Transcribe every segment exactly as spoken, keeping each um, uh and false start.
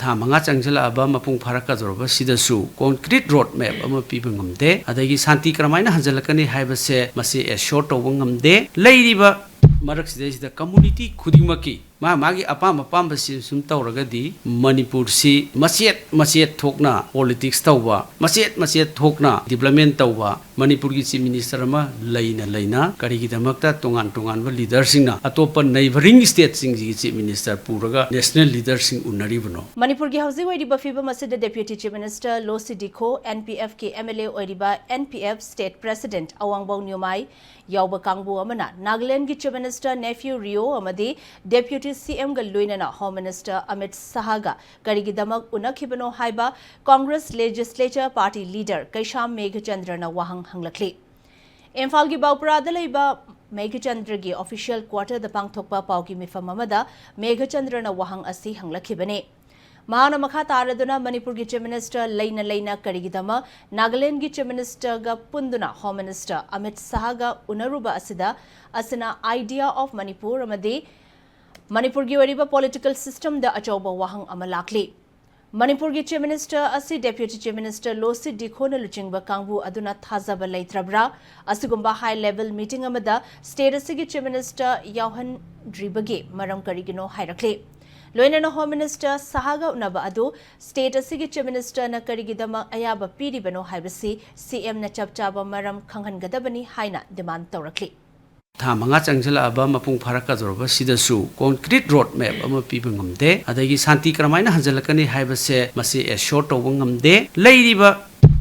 ꯊꯥ ꯃꯉꯥ ꯆꯪꯁꯤꯜꯂꯛꯑꯕ, ꯃꯄꯨꯡ ꯐꯥꯔꯛꯀꯗꯧꯔꯕ ꯁꯤꯗꯁꯨ concrete road map ꯑꯃ ꯄꯤꯕ ꯉꯝꯗꯦ꯫ ꯑꯗꯒꯤ ꯁꯥꯟꯇꯤ ꯀꯔꯝꯍꯥꯏꯅ ꯍꯟꯖꯤꯜꯂꯛꯀꯅꯤ ꯍꯥꯏꯕꯁꯦ ꯃꯁꯤ assure ꯇꯧꯕ ꯉꯝꯗꯦ꯫ ꯂꯩꯔꯤꯕ ꯃꯔꯛꯁꯤꯗꯩꯁꯤꯗ community ꯈꯨꯗꯤꯡꯃꯛꯀꯤ ꯃꯥ ꯃꯥꯒꯤ ꯑꯄꯥꯝ ꯑꯄꯥꯝꯕꯁꯤ ꯁꯨꯝ ꯇꯧꯔꯒꯗꯤ ꯃꯅꯤꯄꯨꯔꯁꯤ ꯃꯆꯦꯠ ꯃꯆꯦꯠ ꯊꯣꯛꯅ politics ꯇꯧꯕ, ꯃꯆꯦꯠ ꯃꯆꯦꯠ ꯊꯣꯛꯅ development ꯇꯧꯕ, ꯃꯅꯤꯄꯨꯔꯒꯤ Chief Minister ꯑꯃ ꯂꯩꯅ ꯂꯩꯅ ꯀꯔꯤꯒꯤꯗꯃꯛꯇ ꯇꯣꯉꯥꯟ ꯇꯣꯉꯥꯟꯕ leaderꯁꯤꯡꯅ ꯑꯇꯣꯞꯄ neighbouring stateꯁꯤꯡꯒꯤ Chief Minister ꯄꯨꯔꯒ national leaderꯁꯤꯡ ꯎꯅꯔꯤꯕꯅꯣ? ꯃꯅꯤꯄꯨꯔꯒꯤ ꯍꯧꯖꯤꯛ ꯑꯣꯏꯔꯤꯕ ꯐꯤꯕꯝ ꯑꯁꯤꯗ Deputy Chief Minister ꯂꯣꯁꯤ ꯗꯤꯈꯣ, NPFꯀꯤ MLA ꯑꯣꯏꯔꯤꯕ NPF state president ꯑꯋꯥꯡꯕꯧ ꯅ꯭ꯌꯨꯃꯥꯏ ꯌꯥꯎꯕ ꯀꯥꯡꯕꯨ ꯑꯃꯅ ꯅꯥꯒꯥꯂꯦꯟꯗꯒꯤ Chief Minister Neiphiu Rio ꯑꯃꯗꯤ Deputy CMꯒ ꯂꯣꯏꯅꯅ Home Minister ꯑꯃꯤꯠ ꯁꯥꯍꯒ ꯀꯔꯤꯒꯤꯗꯃꯛ ꯎꯅꯈꯤꯕꯅꯣ ꯍꯥꯏꯕ Congress Legislature Party leader ꯀꯩꯁꯥꯝ ꯃꯦꯘꯆꯟꯗ꯭ꯔꯅ ꯋꯥꯍꯪ ꯍꯪꯂꯛꯂꯤ꯫ ꯏꯝꯐꯥꯜꯒꯤ ꯕꯥꯎꯄꯨꯔꯥꯗ ꯂꯩꯕ ꯃꯦꯘꯆꯟꯗ꯭ꯔꯒꯤ official quarterꯗ ꯄꯥꯡꯊꯣꯛꯄ ꯄꯥꯎꯒꯤ ꯃꯤꯐꯝ ꯑꯃꯗ ꯃꯦꯘꯆꯟꯗ꯭ꯔꯅ ꯋꯥꯍꯪ ꯑꯁꯤ ꯍꯪꯂꯛꯈꯤꯕꯅꯤ꯫ ꯃꯍꯥꯛꯅ ꯃꯈꯥ ꯇꯥꯔꯗꯨꯅ ꯃꯅꯤꯄꯨꯔꯒꯤ Chief Minister ꯂꯩꯅ ꯂꯩꯅ ꯀꯔꯤꯒꯤꯗꯃꯛ ꯅꯥꯒꯥꯂꯦꯟꯗꯒꯤ Chief Ministerꯒ ꯄꯨꯟꯗꯨꯅ Home Minister ꯑꯃꯤꯠ ꯁꯥꯍꯒ ꯎꯅꯔꯨꯕ ꯑꯁꯤꯗ ꯑꯁꯤꯅ idea of ꯃꯅꯤꯄꯨꯔ ꯑꯃꯗꯤ ꯃꯅꯤꯄꯨꯔꯒꯤ ꯑꯣꯏꯔꯤꯕ political systemꯗ ꯑꯆꯧꯕ ꯋꯥꯍꯪ ꯑꯃ ꯂꯥꯛꯂꯤ꯫ ꯃꯅꯤꯄꯨꯔꯒꯤ Chief Minister ꯑꯁꯤ Deputy Chief Minister ꯂꯣꯁꯤ ꯗꯤꯈꯣꯅ ꯂꯨꯆꯤꯡꯕ ꯀꯥꯡꯕꯨ ꯑꯗꯨꯅ ꯊꯥꯖꯕ ꯂꯩꯇ꯭ꯔꯕ꯭ꯔꯥ? ꯑꯁꯤꯒꯨꯝꯕ high level meeting ꯑꯃꯗ state ꯑꯁꯤꯒꯤ Chief Minister ꯌꯥꯎꯍꯟꯗ꯭ꯔꯤꯕꯒꯤ ꯃꯔꯝ ꯀꯔꯤꯒꯤꯅꯣ ꯍꯥꯏꯔꯛꯂꯤ꯫ ꯂꯣꯏꯅꯅ Home Minister ꯁꯥꯍꯒ ꯎꯅꯕ ꯑꯗꯨ state ꯑꯁꯤꯒꯤ Chief Ministerꯅ ꯀꯔꯤꯒꯤꯗꯃꯛ ꯑꯌꯥꯕ ꯄꯤꯔꯤꯕꯅꯣ ꯍꯥꯏꯕꯁꯤ CMꯅ ꯆꯞ ꯆꯥꯕ ꯃꯔꯝ ꯈꯪꯍꯟꯒꯗꯕꯅꯤ ꯍꯥꯏꯅ demand ꯇꯧꯔꯛꯂꯤ꯫ ꯊꯥ ꯃꯉꯥ ꯆꯪꯁꯤꯜꯂꯛꯑꯕ, ꯃꯄꯨꯡ ꯐꯥꯔꯛꯀꯗꯧꯔꯕ ꯁꯤꯗꯁꯨ concrete road map ꯑꯃ ꯄꯤꯕ ꯉꯝꯗꯦ꯫ ꯑꯗꯒꯤ ꯁꯥꯟꯇꯤ ꯀꯔꯝꯍꯥꯏꯅ ꯍꯟꯖꯤꯜꯂꯛꯀꯅꯤ ꯍꯥꯏꯕꯁꯦ ꯃꯁꯤ assure ꯇꯧꯕ ꯉꯝꯗꯦ꯫ ꯂꯩꯔꯤꯕ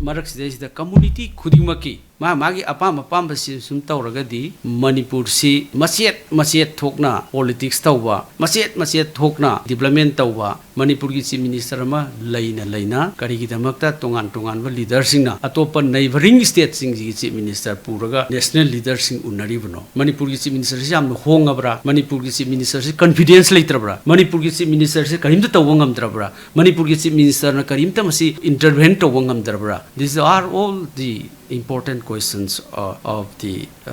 ꯃꯔꯛꯁꯤꯗꯩꯁꯤꯗ community ꯈꯨꯗꯤꯡꯃꯛꯀꯤ ꯃꯥ ꯃꯥꯒꯤ ꯑꯄꯥꯝ ꯑꯄꯥꯝꯕꯁꯤ ꯁꯨꯝ ꯇꯧꯔꯒꯗꯤ ꯃꯅꯤꯄꯨꯔꯁꯤ ꯃꯆꯦꯠ ꯃꯆꯦꯠ ꯊꯣꯛꯅ politics ꯇꯧꯕ, ꯃꯆꯦꯠ ꯃꯆꯦꯠ ꯊꯣꯛꯅ development ꯇꯧꯕ, ꯃꯅꯤꯄꯨꯔꯒꯤ Chief Minister ꯑꯃ ꯂꯩꯅ ꯂꯩꯅ ꯀꯔꯤꯒꯤꯗꯃꯛꯇ ꯇꯣꯉꯥꯟ ꯇꯣꯉꯥꯟꯕ leaderꯁꯤꯡꯅ ꯑꯇꯣꯞꯄ neighbouring stateꯁꯤꯡꯒꯤ Chief Minister ꯄꯨꯔꯒ national leaderꯁꯤꯡ ꯎꯅꯔꯤꯕꯅꯣ? ꯃꯅꯤꯄꯨꯔꯒꯤ Chief Ministerꯁꯤ ꯌꯥꯝꯅ ꯍꯣꯡꯉꯕ꯭ꯔꯥ? ꯃꯅꯤꯄꯨꯔꯒꯤ Chief Ministerꯁꯤ confidence ꯂꯩꯇ꯭ꯔꯕ꯭ꯔꯥ? ꯃꯅꯤꯄꯨꯔꯒꯤ Chief Ministerꯁꯤ ꯀꯔꯤꯝꯇ ꯇꯧꯕ ꯉꯝꯗ꯭ꯔꯕ꯭ꯔꯥ? ꯃꯅꯤꯄꯨꯔꯒꯤ Chief Ministerꯅ ꯀꯔꯤꯝꯇ ꯃꯁꯤ intervene ꯇꯧꯕ ꯉꯝꯗ꯭ꯔꯕ꯭ꯔꯥ? These are all the important questions of, of the, uh,